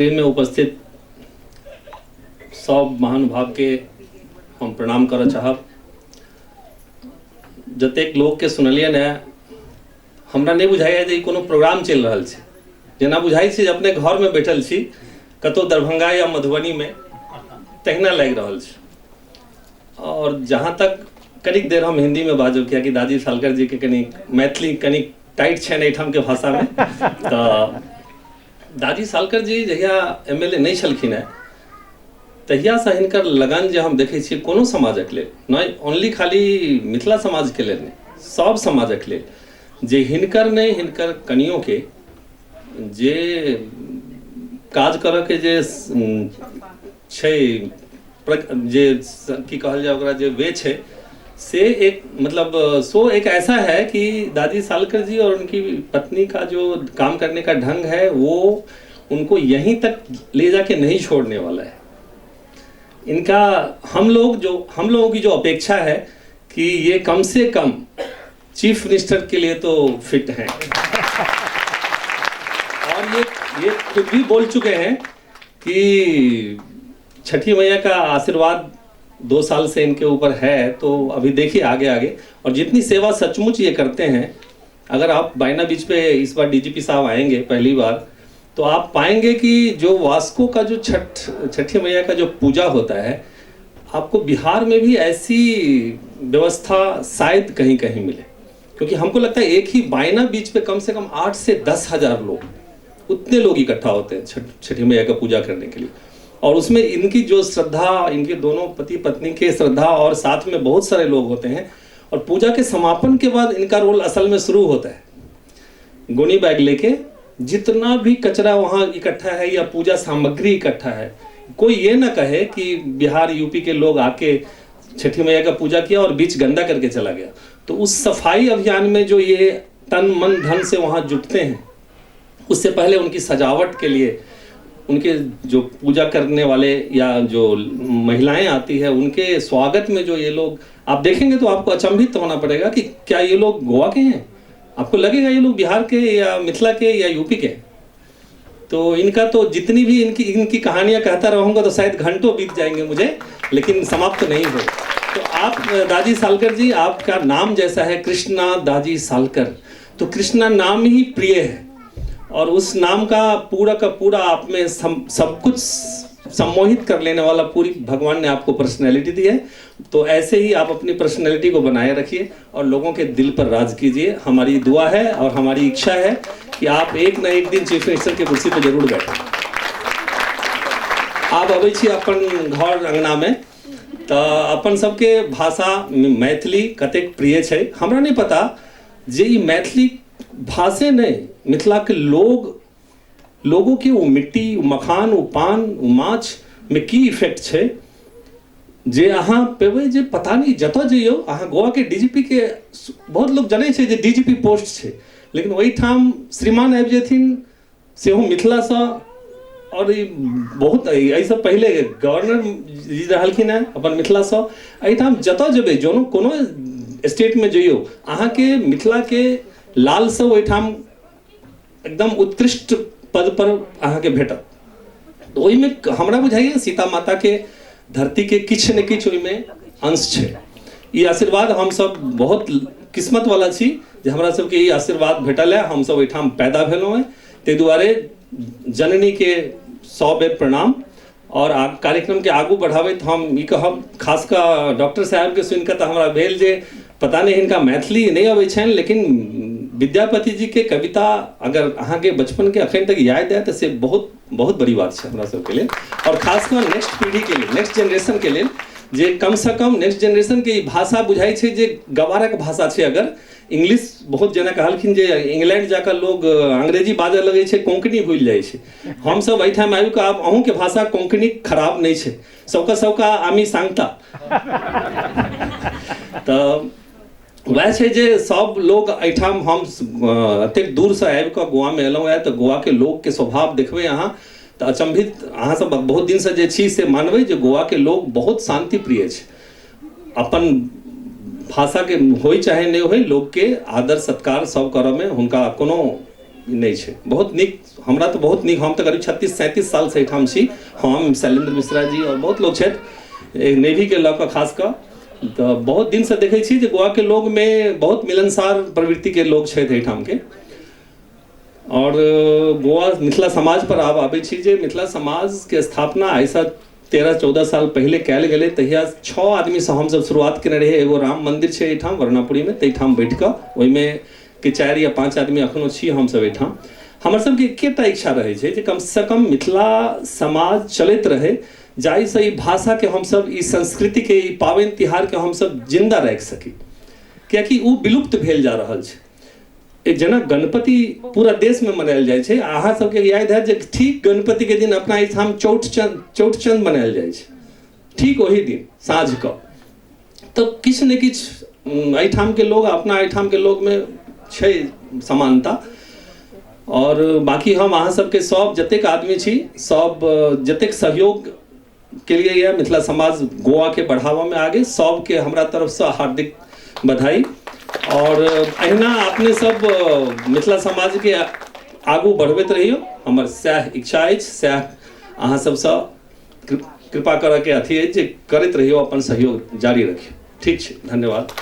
में उपस्थित सब महानुभाव के हम प्रणाम करऽ चाहब। जतेक लोकके सुनलियनि हेँ, हमरा नहि बुझाइए जे ई कोनो प्रोग्राम चलि रहल छै। जेना बुझाइ छै जे अपने घरमे बैठल छी, कतहु दरभंगा या मधुबनीमे, तहिना लागि रहल छै। आओर जहाँ तक कनिक देर हम हिन्दीमे बाजब, कियाकि दादी सालकर जीके कनि मैथिली कनि टाइट छनि एहिठामके भाषामे। तऽ दादी सालकर जी जहिया एम एल ए नहि छलखिन हेँ, तहियासँ हिनकर लगन जे हम देखै छियै कोनो समाजक लेल नहि, ओनली खाली मिथिला समाजके लेल नहि, सभ समाजक लेल, जे हिनकर नहि हिनकर कनियोके जे काज करऽके जे छै, जे की कहल जाय ओकरा, जे वे छै से एक मतलब सो एक ऐसा है कि दादी सालकर जी और उनकी पत्नी का जो काम करने का ढंग है, वो उनको यहीं तक ले जाके नहीं छोड़ने वाला है। इनका हम लोग जो हम लोगों की जो अपेक्षा है कि ये कम से कम चीफ मिनिस्टर के लिए तो फिट हैं और ये खुद भी बोल चुके हैं कि छठी मैया का आशीर्वाद 2 साल से इनके ऊपर है, तो अभी देखिए आगे आगे और जितनी सेवा सचमुच ये करते हैं। अगर आप बायना बीच पे इस बार डीजीपी साहब आएंगे पहली बार, तो आप पाएंगे कि जो वास्को का जो छठी मैया का जो पूजा होता है, आपको बिहार में भी ऐसी व्यवस्था शायद कहीं कहीं मिले, क्योंकि हमको लगता है एक ही बायना बीच पे कम से कम 8 से 10 हज़ार लोग, उतने लोग इकट्ठा होते हैं छठी मैया का पूजा करने के लिए। और उसमें इनकी जो श्रद्धा, इनके दोनों पति पत्नी के श्रद्धा और साथ में बहुत सारे लोग होते हैं और पूजा के समापन के बाद इनका रोल असल में शुरू होता है। गोनी बैग लेके जितना भी कचरा वहाँ इकट्ठा है या पूजा सामग्री इकट्ठा है, कोई ये ना कहे कि बिहार यूपी के लोग आके छठी मैया का पूजा किया और बीच गंदा करके चला गया। तो उस सफाई अभियान में जो ये तन मन धन से वहाँ जुटते हैं, उससे पहले उनकी सजावट के लिए उनके जो पूजा करने वाले या जो महिलाएं आती है, उनके स्वागत में जो ये लोग आप देखेंगे तो आपको अचंभित होना पड़ेगा कि क्या ये लोग गोवा के हैं? आपको लगेगा ये लोग बिहार के या मिथिला के या यूपी के हैं। तो इनका तो जितनी भी इनकी इनकी कहानियां कहता रहूंगा तो शायद घंटों बीत जाएंगे मुझे, लेकिन समाप्त नहीं हो। तो आप दाजी सालकर जी, आपका नाम जैसा है कृष्णा दाजी सालकर, तो कृष्णा नाम ही प्रिय है और उस नाम का पूरा आप में सब कुछ सम्मोहित कर लेने वाला पूरी भगवान ने आपको पर्सनैलिटी दी है। तो ऐसे ही आप अपनी पर्सनैलिटी को बनाए रखिए और लोगों के दिल पर राज कीजिए। हमारी दुआ है और हमारी इच्छा है कि आप एक न एक दिन चीफ मिनिस्टर के कुर्सी पर जरूर बैठें। आब अबै छी अपन घर अंगनामे, तऽ अपन सबके भाषा मैथिली कतेक प्रिय छै हमरा नहि पता, जे ई मैथिली भाषे नहि, मिथिलाके लोग, लोगों के ओ मिट्टी, ओ मखान, ओ पान, ओ माछ मे की इफेक्ट छै जे अहाँ पेबै जे पता नहि। जतऽ जइयौ अहाँ, गोवाके डीजीपी के बहुत लोग जनै छै जे डीजीपी पोस्ट छै, लेकिन ओहिठाम श्रीमान आबि जेथिन, सेहो मिथिलासँ, आओर ई बहुत एहिसँ पहिले गवर्नर जी रहलखिन हेँ अपन मिथिलासँ। एहिठाम जतऽ जेबै, जनो कोनो स्टेटमे जइयौ, अहाँके मिथिलाके लाल सब ओहिठाम एकदम उत्कृष्ट पद पर अहाँके भेटत। तऽ ओहिमे हमरा बुझाइए सीता माताके धरतीके किछु ने किछु ओहिमे अंश छै। ई आशीर्वाद हमसब बहुत किस्मत वाला छी जे हमरा सबके ई आशीर्वाद भेटल है, हमसब ओहिठाम पैदा भेलहुँ हेँ। ताहि दुआरे जननीके 100 बेर प्रणाम। आओर कार्यक्रमके आगू बढ़ाबैत हम ई कहब, खास कऽ डॉक्टर साहेबके सुनि कऽ तऽ हमरा भेल जे पता नहि हिनका मैथिली नहि अबै छनि, लेकिन विद्यापति जीके कविता अगर अहाँके बचपनके अखन तक याद है तऽ से बहुत बहुत बड़ी बात छै हमरा सबके लेल आओर खास कऽ नेक्स्ट पीढ़ीके लेल, नेक्स्ट जेनरेशनके लेल, जे कमसँ कम नेक्स्ट जेनरेशनके ई भाषा बुझाइ छै जे गवारक भाषा छै। अगर इंग्लिश बहुत, जेना कहलखिन जे इंग्लैंड जाकऽ लोग अंग्रेजी बाजऽ लगै छै, कोंकणी भूलि जाइ छै, हमसब एहिठाम आबि कऽ आब अहूँके भाषा कोंकणी खराब नहि छै, सबका सबका आमी सांगता। तऽ वएह छै जे सब लोग एहिठाम हम एतेक दूरसँ आबि कऽ गोवामे एलहुँ हेँ, तऽ गोवाके लोकके स्वभाव देखबै अहाँ तऽ अचंभित, अहाँ सब बहुत दिनसँ जे छी से मानबै जे गोवाके लोग बहुत शान्ति प्रिय छै। अपन भाषाके होइ चाहे नहि होइ, लोकके आदर सत्कार सब करऽमे हुनका कोनो नहि छै। बहुत नीक, हमरा तऽ बहुत नीक। हम तऽ करीब 36-37 सालसँ एहिठाम छी। हम, शैलेन्द्र मिश्रा जी आओर बहुत लोक छथि नेवीके लऽ कऽ खास कऽ, तऽ बहुत दिनसँ देखै छी जे गोवाके लोकमे बहुत मिलनसार प्रवृत्तिके लोक छथि एहिठामके। आओर गोवा मिथिला समाज पर आब आबै छी जे मिथिला समाजके स्थापना आइसँ 13-14 साल पहिले कयल गेलै। तहिया 6 आदमीसँ हमसभ शुरुआत केने रहियै। एगो राम मन्दिर छै एहिठाम वर्णापुरीमे, ताहिठाम बैठ कऽ ओहिमे के 4 या 5 आदमी एखनो छी हमसभ एहिठाम। हमर सबके एकेटा इच्छा रहै छै जे कमसँ कम मिथिला समाज चलैत रहै, जाहिसँ ई भाषाके हमसभ, ई संस्कृतिके, ई पाबनि तिहारके हमसभ जिन्दा राखि सकी, कियाकि ओ विलुप्त भेल जा रहल छै। जेना गणपति पूरा देशमे मनायल जाइ छै, अहाँ सबके याद हैत जे ठीक गणपतिके दिन अपना एहिठाम चौठचंद मनायल जाइ छै, ठीक ओही दिन साँझ कऽ। तऽ किछु ने किछु एहिठामके लोग अपना एहिठामके लोगमे छै समानता। आओर बाँकी हम अहाँ सबके सब जतेक आदमी छी सब जतेक सहयोग केलिए यऽ मिथिला समाज गोवाके बढ़ावामे आगे, सबके हमरा तरफसँ हार्दिक बधाई। आओर अहिना अपने सब मिथिला समाजके आगू बढ़बैत रहियौ, हमर सएह इच्छा अछि, सएह अहाँ सबसँ कृपा करऽके अथी अछि जे करैत रहियौ, अपन सहयोग जारी रखियौ। ठीक छै, धन्यवाद।